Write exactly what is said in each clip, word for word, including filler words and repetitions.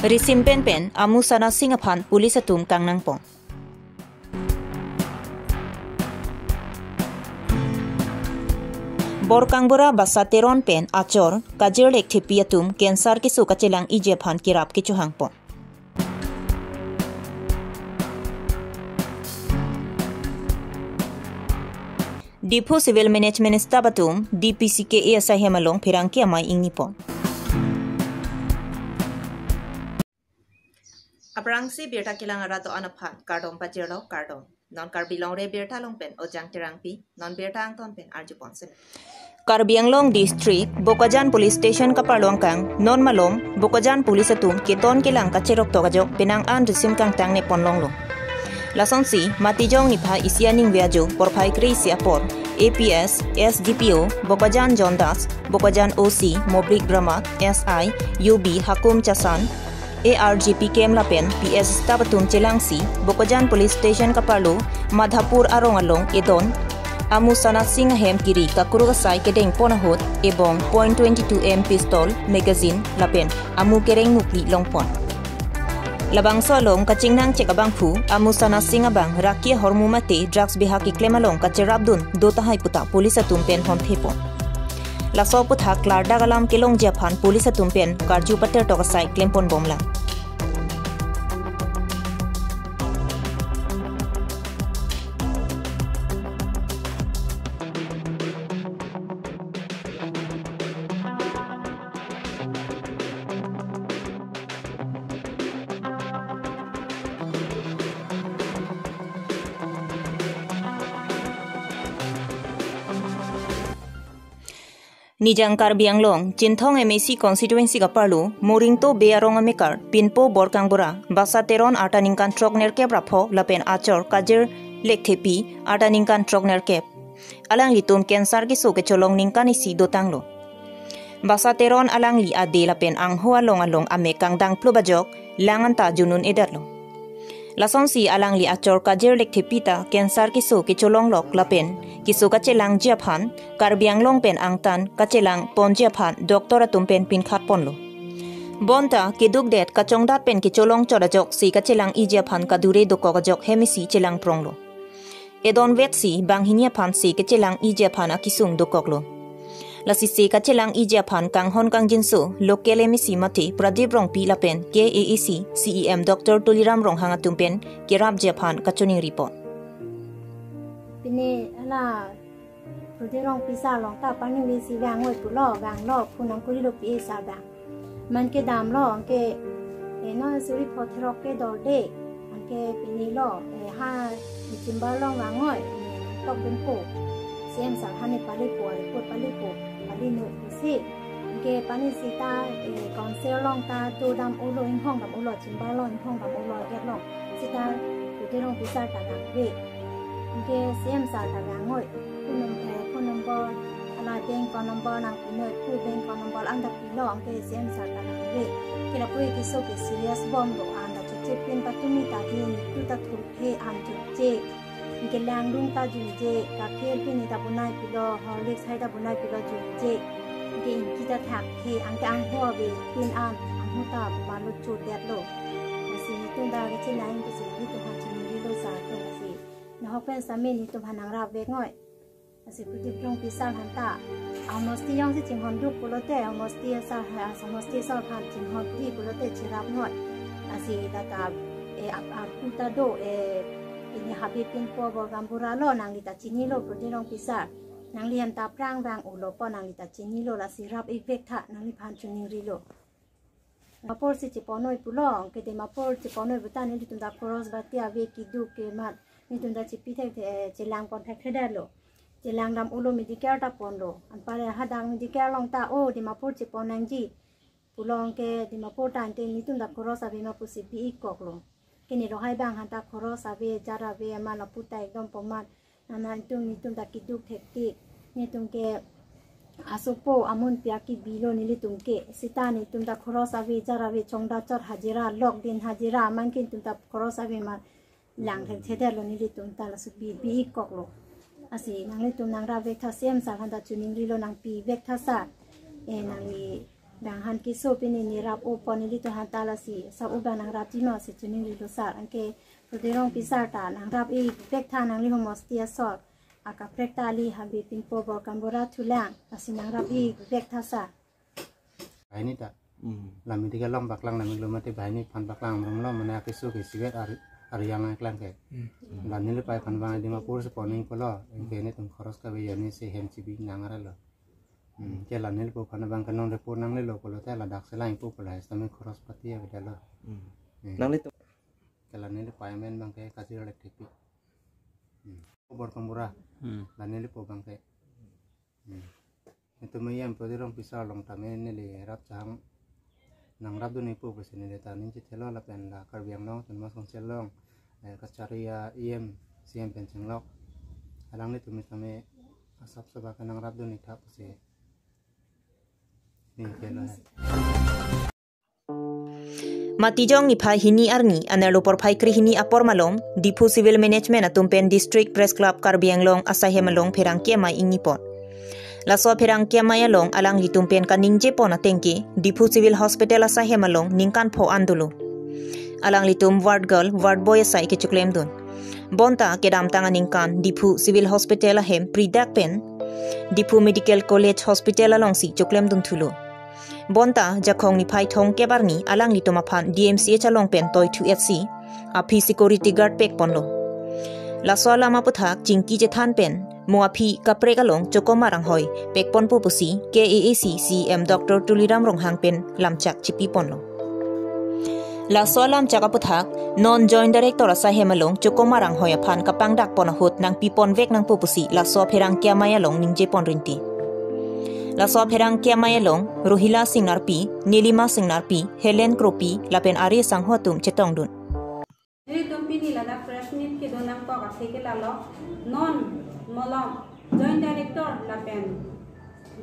Risim pen pen Amu Sana Singh aphan police atum kangnangpon. Borkangbura Basa Teron pen achor Kajir Lekthepi atum cancer keso kachelang-iji aphan kerap kechohangpon. Diphu Civil Management Staff atum D P C K A asaihem along pherangke amei ingnipon. Aphrangsi birta kelang arat do-an aphan kardom pajirlo, kardom. Non Karbi Longri Abirta along pen Ojang Terangpi, non birta angton pen arjupon seme. Karbi Anglong District, Bokajan Police Station kaparlo angkang, non malom, Bokajan Police atum keton kelang kacherok tok ajok penang an risim kangtang nepon longlo. Lasonsi, Matijong niphai isi aningve ajo, porphai kre-isi apor, A P S, S D P O, Bokajan John Das, Bokajan O C, Mobrik Brahma, S I, U B, Hakum Chasan, A R G P camp lapen P S staff atum chelangsi, Bokajan Police Station kaparlo, Madhapur arong along edon Amu Sana Singh ahem kiri kakuruk asai kedengpon ahut, ebong point twenty-two M pistol, magazine, lapen amu kereng mukli longpon. Labangso along kachingnang chek abangphu, Amu Sana Singh abang raki ahormu mate drugs bihak keklem along kacherapdun do tahai puta police atum pen honthepon. Laso aputhak klardak alam kelongji aphan police atum pen karju pater tok asai klempon bomlang. Nijang Karbi Anglong, Chinthong M A C constituency kaparlo, Moringto Bey arong amekar, pinpo Borkangbura, Basa Teron arta ningkan throk nerkep ra pho, lapen achor Kajir Lekthepi arta ningkan throk nerkep. Alanglitum cancer keso kecholong ningkan isi dotanglo. Basa Teron alangli ade lapen angho along along amek kangdang plub ajok, lang anta junun edatlo. Lasonsi alangli achor Kajir Lekthepi ta cancer keso kecholonglok lapen keso kachelangji aphan, Karbi Anglong pen angtan kachelangponji aphan doctor atum pen pinkhatponlo. Bonta kedukdet kachongdat pen kecholong chot ajoksi kachelang-iji aphan kadure dokok ajok hem isi chelangpronglo. Edon vetsi banghini aphansi kechelang-iji aphan akesung dokoklo. Lasi se kachelang-iji aphan kanghon kangjinso local M A C mate Pradip Rongpi lapen K A A C C E M Doctor Tuliram Ronghang atum pen kerapji aphan kachoningripon. Pini hala Pradip Rongpi sir along ta paningve si vang oi pulo, vanglo, phone nangkurilo P A sir abang. Man kedamlo, anke, eh, non suri pho throk ke dorde, anke pini lo, eh, ha, December along vang oi, eh, tok dun po. C M sir hane palepo, report palepo, pale no pusi. Anke pani sita, eh, council along ta do dam-olo, inghong dam-olo, December along inghong dam-olo, get long. Sita, Pradip Rongpi sir ta nangve. Anke C M sir ta vang oi. Phone num-, eh, phone number, ala bank account number nangpi noi, pu bank account number anta pilo, anke C M sir ta nangve. Ke lapu keso ke serious bomlo, anta chotche pin patumi ta din, tu ta thurphe an chotche. Anke langdung ta junje, kaphir pini ta bunai pilo, Horlicks hai ta bunai pilo junje. Anke ingki ta thakthe, anke angho ave pin an, angho ta pumalo chodetlo. Lasi netum ta kachelangji si netum aphan chiningrilo sir atum lasi. Nahok pen sami netum aphan nangrap vek noi. Lasi Pradip Rongpi sir aphan ta. Amosti jongsi chinghon duk pulote, amosti sir ha, amosti sir aphan chinghon di pulote cherap noi. Lasi ta ta, eh, ap, ap, ta do, eh, pini habe pinpo Borkangbura lo, nangli ta chinilo Pradip Rongpi sir. Nangli hem ta aphrang vang-olo po, nangli ta chinilo, lasi rap-ik vek tha, nangliphan chiningrilo. Dimapur si chepon oi pulo, anke Dimapur chepon oi puta nelitum ta khoros bati ave, keduk kemat, netum ta chepi thekthe, eh, chelangpon thekthedetlo. Chelang dam-olo, medical ta ponlo. Anpare hadak medical along ta, o, Dimapur chepon nangji pulo, anke Dimapur ta ante netum ta khoros ave ma pusi bi-ik koklo. Ke ne lohai abang aphan ta khoros ave, jar ave, amat lapu ta ekdom pomat. Nana netum, netum ta keduk thektik. Netum ke asopo amonpi akebilo nelitum ke. Sita netum ta khoros ave, jar ave, chongdat chot hajira, lok din hajira, amat ke netum ta khoros ave ma lang thekthedetlo nelitum ta, laso bi, bi-ik koklo. Lasi nanglitum nangrap vek tha, C M sir aphan ta chiningrilo, nangpi vek tha sir. Eh, nangli bang An keso pini ne rap-o pon nelitum aphan ta lasi, sap-o abang nangrapji ma si chiningrilo sir. Anke Tuliram Rongpi sir ta nangrap-ik vek tha, nangli homosti asor akaprek ta ali Habe Pingpo Borkambura thulang, lasi nangrap-ik vek tha sir. Bahini ta. Hmm. La medical along paklang, la milo mate bahini aphan paklang, romlo mane akeso ke sivet ar-, arjang aklang ke. Hmm. La neli pai aphan abang Dimapur si poning pulo, anke netum khoros kave jani si hem chibi nang arlo. Hmm, ke la nelipo aphan abang ke non report nanglelo pulote ladak si langpo pulo, sitame khoros pati avedetlo. Hmm. Hmm. Nanglitum? Ke la neli pai amen abang ke Kajir Electric. Hmm. Borkambura. Hmm. La nelipo abang ke. Hmm. Netum E M Tuliram Rongpi sir along tame neli rap chang nangrapdun-ikpo pusi neli ta ning chethelo lapen la Karbi Anglong Autonomous Council along, eh, kachari a-E M, C E M pen chenglok. Alanglitum tame asap saba ke nangrapdun-ik tha pusi ning chethelo he. Matijong niphai hini arni anerlo porphai krehini apor malom, Diphu Civil Management atum pen District Press Club Karbi Anglong asaihem along pherangke amei ingnipon. Laso pherangke amei along alanglitum pen kaningjepon atengke, Diphu Civil Hospital asaihem along ningkan pho an dolo. Alanglitum ward girl, ward boy asai kechoklemdun. Bonta kedamtang aningkan Diphu Civil Hospital ahem pridak pen Diphu Medical College Hospital alongsi choklemdun thulo. Bonta Jakhong niphai thomkep arni alanglitum aphan D M C H along pen toithu-etsi aphi security guard pekponlo. Laso alam aputhak chingki chethan pen mo aphi kaprek along chokomar anghoi pekponpo pusi K A A C C E M Doctor Tuliram Ronghang pen lamchak chipiponlo. Laso alamchak aputhak non Joint Director asaihem along chokomar anghoi aphan kapangdakpon ahut nangpipon vek nangpo pusi laso pherangke amei along ningjepon rinti. Laso pherangke amei along Rohila Singnarpi, Nilima Singnarpi, Helen Kropi lapen Ari Sangho atum chetongdun. Nelitum pini ladak press meet kedo nangkok athe ke lalo, non malom Joint Director lapen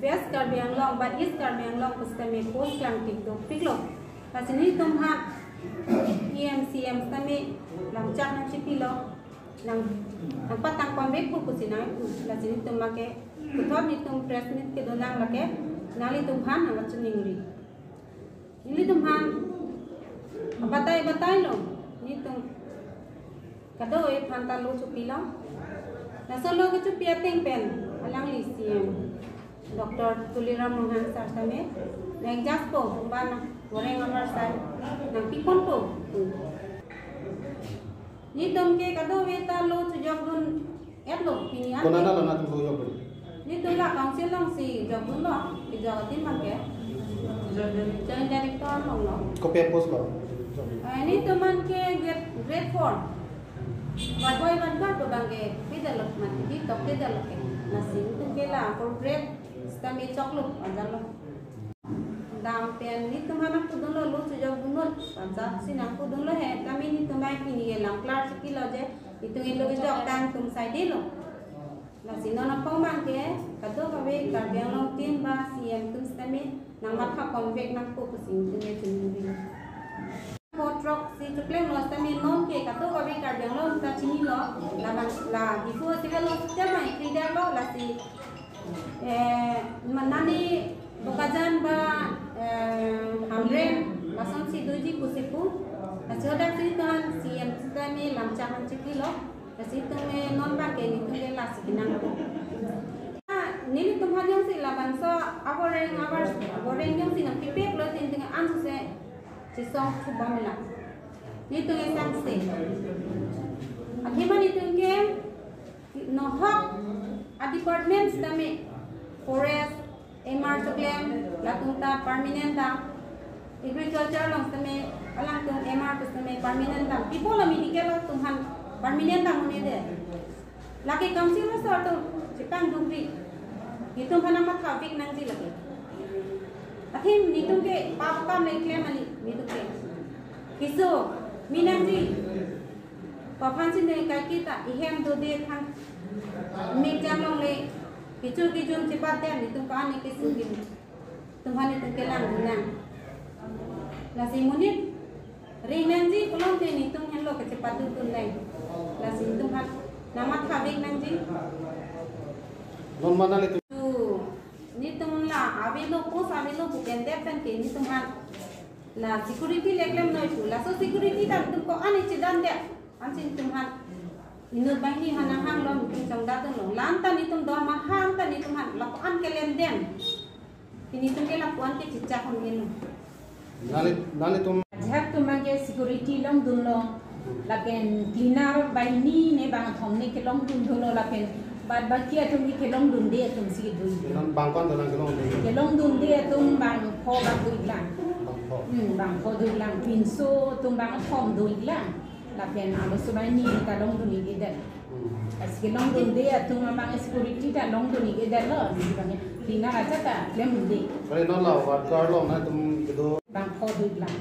West Karbi Anglong ba East Karbi Anglong pusitame post klangtik dopiklo. Lasi nelitum aphan E M C M sitame lamchak nangchipilo, nang, nangpatangpon vekpo pusi nang, lasi nelitum abang ke puthot nelitum press meet kedo nang lake nanglitum aphan nangkachiningri. Nelitum aphan batai batailo, nelitum kadokave aphan ta lo chopilo. Laso lo kechopi ateng pen alangli C E M Doctor Tuliram Ronghang sir sitame nang-adjustpo, ba nang goreng amar sir nangpiponpo. Nelitum ke kadokave ta lo chojokdun-etlo pini an. Konat lo nangtum lo jokdun? Nelitum la council alongsi jokdunlo, kejok adim abang ke Joint Director along lo. Kopi post lo? Eh, nelitum abang ke grade, grade four. Ward boy, ward girl pu abang ke pedetlo, mati di tok pedetlo ke. Lasi nelitum ke la four grade sitame choklo, ajalo. Dam pen nelitum aphan nangpudunlo, lo chojokdunnon, pajak si nangpudunlo he, tame nelitum abang pini ke lam clear chikilo je, nelitum ke lo kejok tang atum saidelo. Lasi non apong abang ke kadokave Karbi Anglong team ba C E M atum sitame nangmathaponvek nangpo pusi nelitum ke chinilo. Pho throk si choklemlo sitame non ke kadokave Karbi Anglong ta chinilo, labang la Diphu Civil Hospital abang kridaklo, lasi eh, ma nani Bokajan ba, eh, Hamren, lasonsi doji pusi pu. Lasi hadak si nelitum aphan C E M sitame lamchak nangchipilo. Lasi nelitum, eh, non abang ke nelitum ke lasi kenangpo. Ah, nelitum aphan jongsi labangso aboreng, abor-, aboreng jongsi nangpipeklo te nelitum ke ansose chesong thubom la. Nelitum ke sangse. Athema nelitum ke nohok a-department sitame, forest, M R choklem, latum ta permanent dam, agriculture along sitame, alangtum M R pu sitame permanent dam. Pipo la medical along atum aphan permanent dam un-edet. Lake council asor atum chepangdukri. Nelitum aphan nangmathavek nangji lake. Athema nelitum ke pap kam le klem kali, nelitum ke. Keso, mi nangji. Ko aphan si ne kaike ta ehem dode than. Mek jam longle. Kecho kejun chepat den nelitum ko-an ne keso gin. Nelitum aphan nelitum kelangdun nang. Lasi monit ring nangji pulote nelitum henlo kechepadukdun nang. Lasi nelitum aphan nangmathavek nangji. Non mana le tu. Tu, nelitum la avelo, post avelo pu ke Dep pen ke nelitum aphan la security le klemnoi pu. Laso security ta nelitum ko-an ichidan dep. Ansi nelitum aphan inut banghini aphan nanghanglo, nelitum chongdadunlo. La-an ta nelitum do ma, ha-an ta nelitum aphan lapu-an kelemdem. Pini nelitum ke lapu-an ke chichak hon nelo. Nangli, nanglitum. Ajahak atum abang ke security longdunlo. Lapen cleaner banghini ne bangkethom ne kelongdundunlo, lapen bad baki atum ke kelongdunde atum si do. Nang bang ko-an do nang kelongdunde? Kelongdunde atum bangpho bak dolang. Bangpho. Hmm, bangpho dolang. Pinso atum bangkethom dolang. Lapen arloso banghini ta longdun-ik-edet. Hmm. Lasi kelongdunde atum abang security ta longdun-ik-edetlo. Lasi abang cleaner aja ta klemdunde. Kali non la worker along nangtum kedo. Bangpho dolang.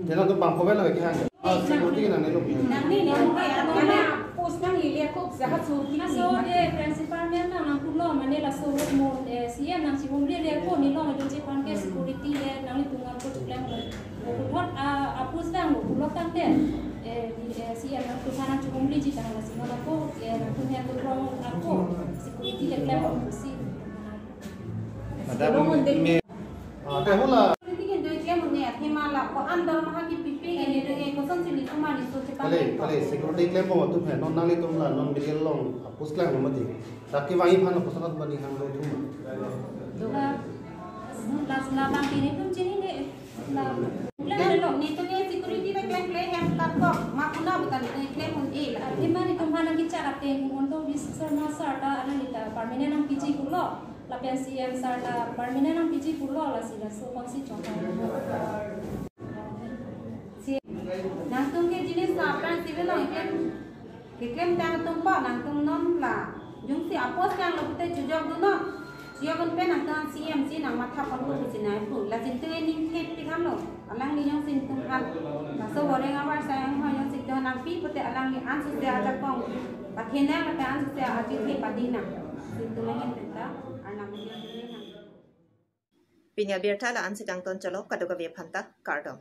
Te nangtum bangpho pen lo kehang. Ah, security nang nelo. Nangli, nangli, nangli, post nanglele ako, jahat so ki. Laso de principal ma'am nang nangpulo, mane laso mo, eh, C M nangchihumri le ako, neli along do chepan ke security le nanglitum ako klem. Puthot, ah, apus dang, pulo tangte, eh, di, eh, C M nangtum aphan nangchihumriji tang lasi nang ako, eh, nangtum aphan do rong ako, security le klem ako si. Madam, me- Ah, te hula. Security ke do klem un-e, athema la ko-an dormaha kipipe ke neli do ke, kosonsi nelitum aso chepan. Kali, kali, security klembom atum he, non nanglitum la, non bill along, apus klem lo mati. Dak kevangji aphan koson abang ning hanglo atum. Do. La, la, la bang pini atum chinine. La, klem lo. Nelitum ke security ta klemkle hem kat kok. Ma kuna butan nelitum klem un-e la. Athema nelitum aphan nangkechak ateng, Himanta Biswa Sarma sir ta, anang neli ta permanent nangpiji pulo. Lapen C M sir ta permanent nangpiji pulo, lasi laso aphansi chongthang. Si, nangtum ke jinis aphrang civil along keklem, keklem tang atum po, nangtum non la jongsi apos tanglo pute chojokdunnon. Chojokdun pen nangtum C M si nangmatha ponpo pusi nangpu. Lasi nelitum aning thepik tanglo. Alangli jongsi nelitum aphan laso boreng abar sayang ho jongsi nelitum aphan nangpi pute alangli ansose ajakong pathenang lapen ansose ajuthe padinang. Nelitum ahin pen ta Arnam ahin pen nang. Pini abirta la-ansi kangton cholo, kadokave aphanta kardom.